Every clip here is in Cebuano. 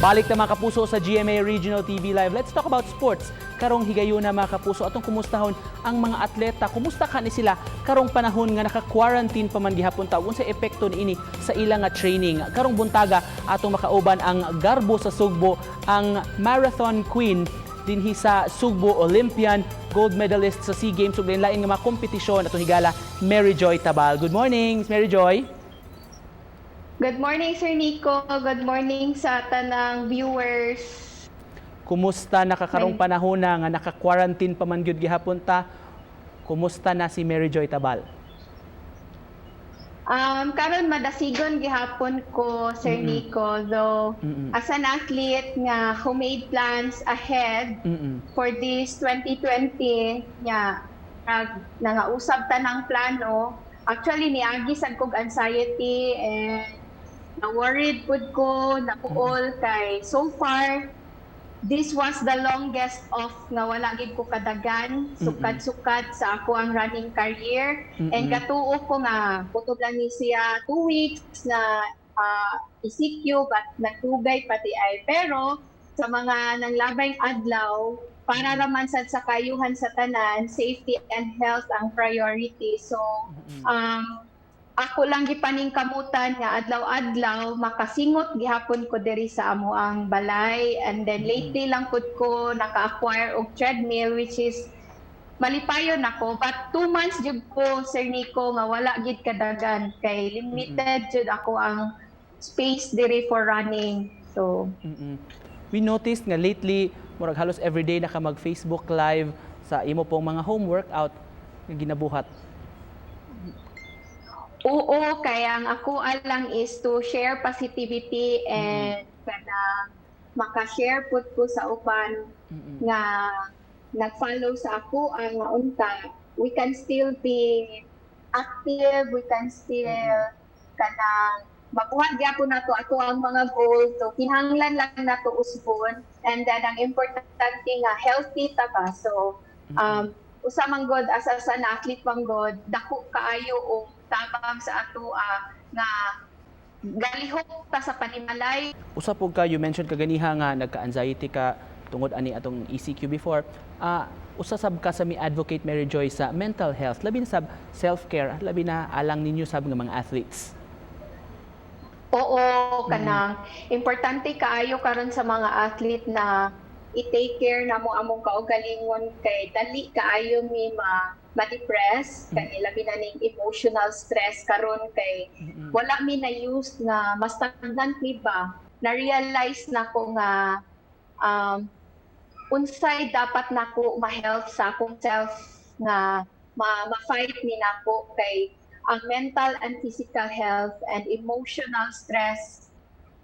Balik ta, mga kapuso, sa GMA Regional TV Live. Let's talk about sports. Karong higayuna, mga kapuso, atong kumustahon ang mga atleta. Kumusta kani sila karong panahon nga naka-quarantine pa man gihapon ta? Unsa epekto niini sa ilang nga training? Karong buntaga, atong makauban ang garbo sa Sugbo, ang marathon queen dinhi sa Sugbo, Olympian, gold medalist sa SEA Games ug lain nga mga kompetisyon, atong higala Mary Joy Tabal. Good morning, Miss Mary Joy. Good morning, Sir Nico. Good morning sa tanang viewers. Kumusta na ka karong panahon na nga naka-quarantine pa man gyud gihapon ta? Kumusta na si Mary Joy Tabal? Karon madasigon gihapon ko, Sir Nico, though as an athlete nga who made plans ahead for this 2020 nya nag nangausab ta ng plano. Actually, niagi sad kog anxiety and na worried pud ko, napuol kay so far this was the longest off nga wala gid ko kadagan sukad-sukad sa ako ang running career and katuo ko nga kutob lang ni siya 2 weeks na ECQ, but nagdugay pati ay. Pero sa mga nanglabayng adlaw, para raman sad sa kayuhan sa tanan, safety and health ang priority. So ako lang gipaningkamutan nga adlaw-adlaw makasingot gihapon ko diri sa amo ang balay, and then lately lang pud ko naka-acquire og treadmill, which is malipayon ako. But 2 months jud ko, Sir Nico, nga wala gid kadagan kay limited jud ako ang space diri for running, so We noticed nga lately murag halos everyday na ka mag Facebook Live sa imo pong mga home workout nga ginabuhat. Oo, kaya ang ako lang is to share positivity and kanang maka-share pud ko sa uban nga nag-follow sa ako ang nga unta we can still be active, we can still kanang mabuhat gyapon nato ato ang mga goal. So kinahanglan lang nato usbon and then ang importante nga healthy ta ba. So usa man god asa sa na athlete man god, dako kaayo og tabang sa ato nga galihok ta sa panimalay. Usa pud ka, you mentioned kaganiha nga nagka-anxiety ka tungod ani atong ECQ before. Usa sab ka sa mi advocate, Mary Joy, sa mental health, labi na sab self-care, labi na alang ninyo sab nga mga athletes. Oo, kanang importante kaayo karon sa mga athlete na i-take care na mo among kaugalingon kay dali kaayo mi ma ma-depress kay labi na ning emotional stress karon kay wala mi na used nga mas stagnant mi ba. Na-realize na ko nga unsay dapat nako ma-help sa akong self nga ma-fight ni nako kay ang mental and physical health and emotional stress,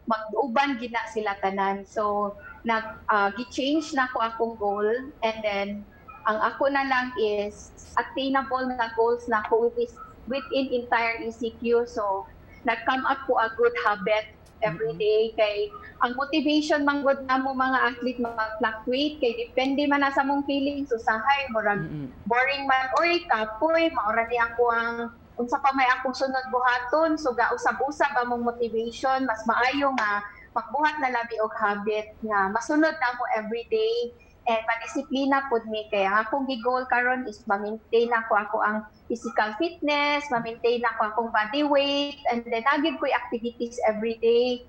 mag-uban gina sila tanan. So nag gi-change na ko akong goal and then ang ako na lang is attainable na goals na ko with within entire ECQ. So nag-come up ko a good habit every day kay ang motivation man gud namo mga athlete mag-fluctuate kay depende man na sa mong feelings. Usahay murag boring man oy, kapoy, maura ni ako ang unsa pa may akong sunod buhaton. So gausab-usab among motivation. Mas maayo nga magbuhat na labi og habit nga masunod namo every day and madisiplina pud mi kay ang akong gi-goal karon is ma-maintain ako ang physical fitness, ma-maintain ako akong body weight, and then naa gyud ko'y activities every day.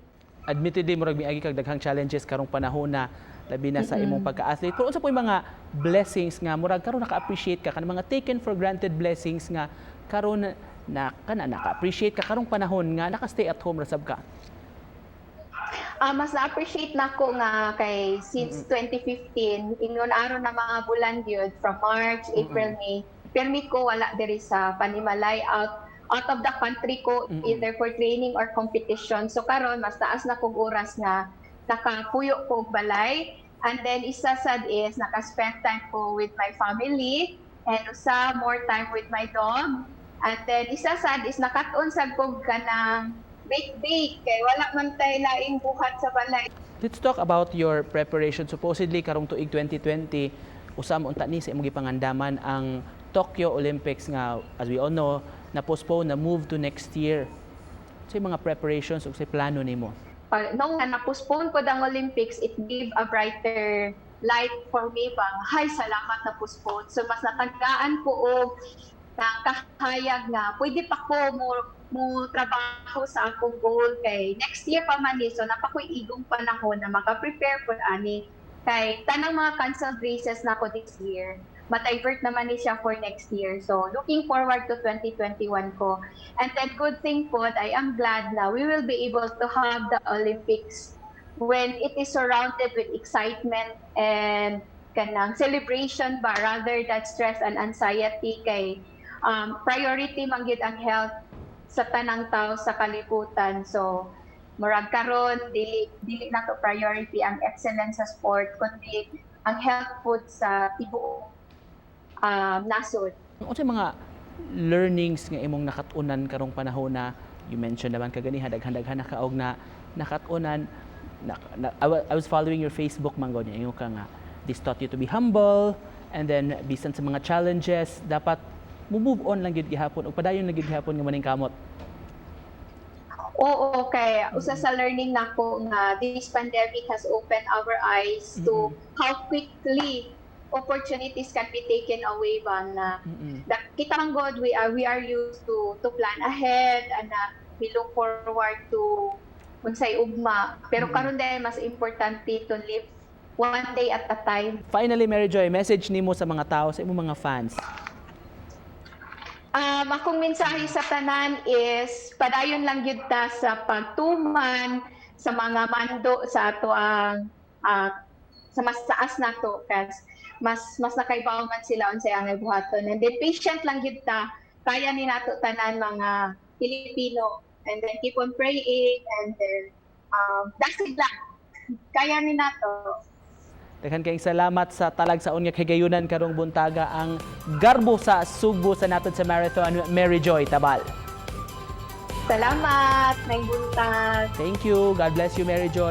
Admittedly, murag miagi kag daghang challenges karong panahon na, labi na sa imong pagka-athlete. Pero unsa po yung mga blessings nga murag karon naka-appreciate ka, kanang mga taken for granted blessings nga karon na kana naka-appreciate ka karong panahon nga naka-stay at home ra sab ka? Mas na-appreciate nako nga kay since 2015, ingon aron na mga bulan gyud from March, April, May, permi ko wala diri sa panimalay, out out of the country ko either for training or competition. So karon mas taas na kog oras nga nakapuyo ko og balay, and then isa sad is naka-spend time ko with my family and usa more time with my dog. And then isa sad is nakat-on sad kog kanang bake bake kay wala man tay laing buhat sa balay. Let's talk about your preparation. Supposedly karong tuig 2020, usa mo unta ni sa imong gipangandaman ang Tokyo Olympics nga, as we all know, na postpone, na move to next year. Sa mga preparations ug sa plano nimo? Pag, nung na-postpone ko ang Olympics, it gave a brighter light for me ba, "Hay, salamat na postpone." So mas natagaan ko og kahayag nga pwede pa ko mo trabaho sa akong goal kay next year pa man ni, so naa pa ko'y igong panahon na maka-prepare for ani, kay tanang mga canceled races nako this year, ma-divert naman ni siya for next year. So looking forward to 2021 ko. And then good thing po, I am glad na we will be able to have the Olympics when it is surrounded with excitement and kanang celebration ba, rather than stress and anxiety, kay priority man gyud ang health sa tanang tao sa kalibutan. So murag karon dili na to priority ang excellence sa sport kundi ang health pud sa tibuok nasod. Unsay mga learnings nga imong nakat-unan karong panahon na you mentioned naman kaganiha, daghan-daghan na kaog na nakat-unan na, I was following your Facebook man gud, ingon ka nga this taught you to be humble, and then bisan sa mga challenges, dapat mo move on lang gyud gihapon ug padayon lang gyud gihapon nga maningkamot? Oo, kay usa sa learning nako nga this pandemic has opened our eyes to how quickly opportunities can be taken away ba na kita man god, we are used to plan ahead and we look forward to unsay ugma, pero karon dahil mas importante to live one day at a time. Finally, Mary Joy, message nimo sa mga tao, sa imong mga fans. Akong mensahe sa tanan is padayon lang gyud ta sa pagtuman sa mga mando sa ato ang sa mas taas nato, kas mas nakaibaw man sila unsay ang buhaton, and then patient lang gyud ta, kaya ni nato tanan mga Pilipino, and then keep on praying, and then dasig lang, kaya ni nato. Daghan kayong salamat sa talagsaon nga kahigayunan karong buntaga, ang garbo sa Sugbo sa naton sa marathon, Mary Joy Tabal. Salamat, may buntag. Thank you. God bless you, Mary Joy.